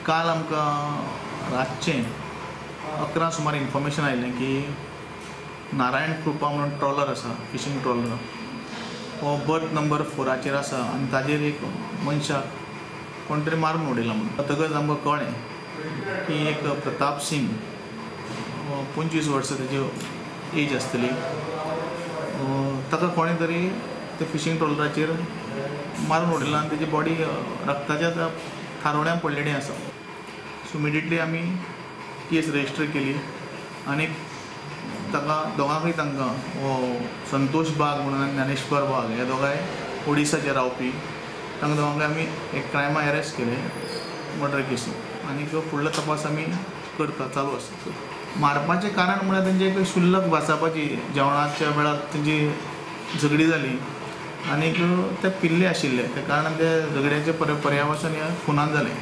काल आमकां रातचें 11 सुमार इन्फॉर्मेशन आयलें की नारायण कृपा म्हणून ट्रॉलर आसा, फिशींग ट्रॉलर, हो बर्थ नंबर 4 आसा आनी ताजेर एक मनशाक कोण तरी मारून उडयला म्हणून. जातकच आमकां कळ्ळें की एक प्रताप सिंग 25 वर्सां तेजी एज आसतली, ताका कोणें तरी त्या फिशींग ट्रॉलराचेर मारून उडयला आनी तेजी बॉडी रक्ताच्या थारोड्यान पडलेली आसा. सो इमिडिएटली आमी केस रजिस्टर केली आनी ताका दोगांकूय तांकां हो संतोष बाग म्हणून आनी ज्ञानेश्वर बाग हे दोगांय ओडिसाचे रावपी, तांकां दोगांकूय आमी एक क्रायमा अरेस्ट केले मर्डर केसीन आनी फुडलो तपास आमी करता, चालू आसा. मारपाचें कारण म्हळ्यार तेंचे एक शुल्लक भासापाची, जेवणाच्या वेळार तेंची झगडी जाली आनीक ते पिल्ले आशिल्ले, त्या कारणान ते झगड्याचे पर्यावसन हे खुनान जालें.